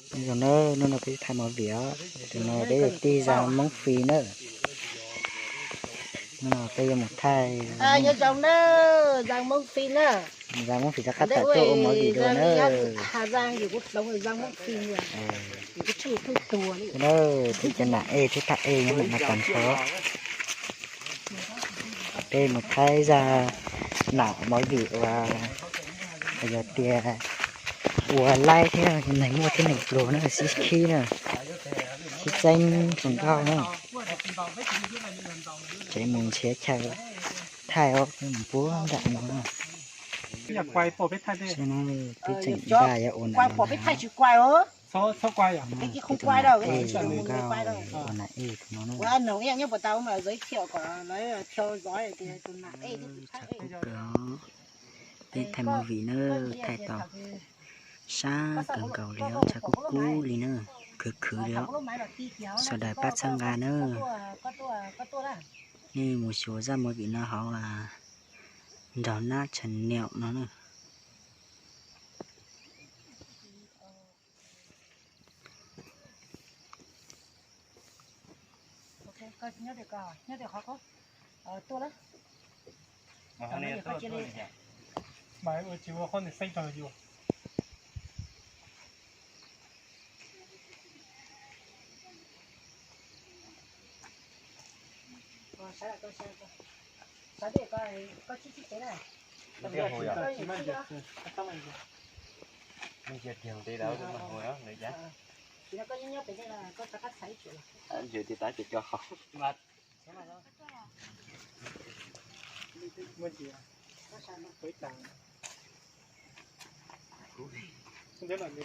Nyob zoo na, hnub no peb thaij movie os, tus no peb yuav tig zaj Hmoob Fi na. Hnub no peb yuav mus thaij, zaj Hmoob Fi rov qab tawm tuaj ua movie dua na. Peb cov nam ej thiab thaj ej nyob ntawm no tag nrho. Peb mus thaij zaj nam movie uas yog tias ua laib thiab neeg muaj thiab neeg pluag na, sib khib na, sib txeeb hluas nkauj na. Tseem mus nrhiav chaw thaij os, mus puag nram no. Saib na, peb tseem nqa yuav ua nam ej, ua nam ej tus no na. Tshav kub kawg, peb thaij movie na, thaij tau sab kawg nkaus li, tshav kub kub li na, khwv khwv li os. Sawv daws pab txhawb nqa na. Nej mus xyuas zaj movie no hauv Nraug Nab Channel no na.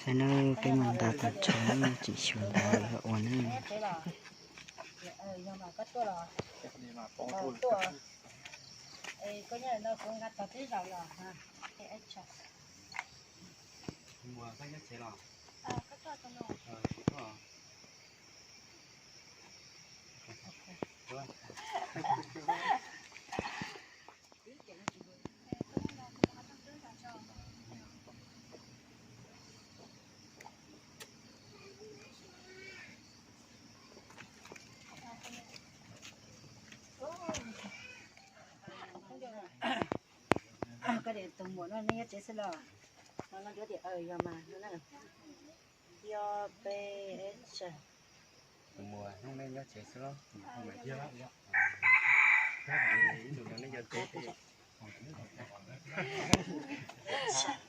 Saib na, peb mus nta tus tsho tseem xyuas ntawd ua na. Koj tias tus muam no nej nyob tsev xwb los? No no, yog mas no na. Yog peb, tus muam no nej nyob tsev xwb los? Ib tus no nej nyob tsev xwb.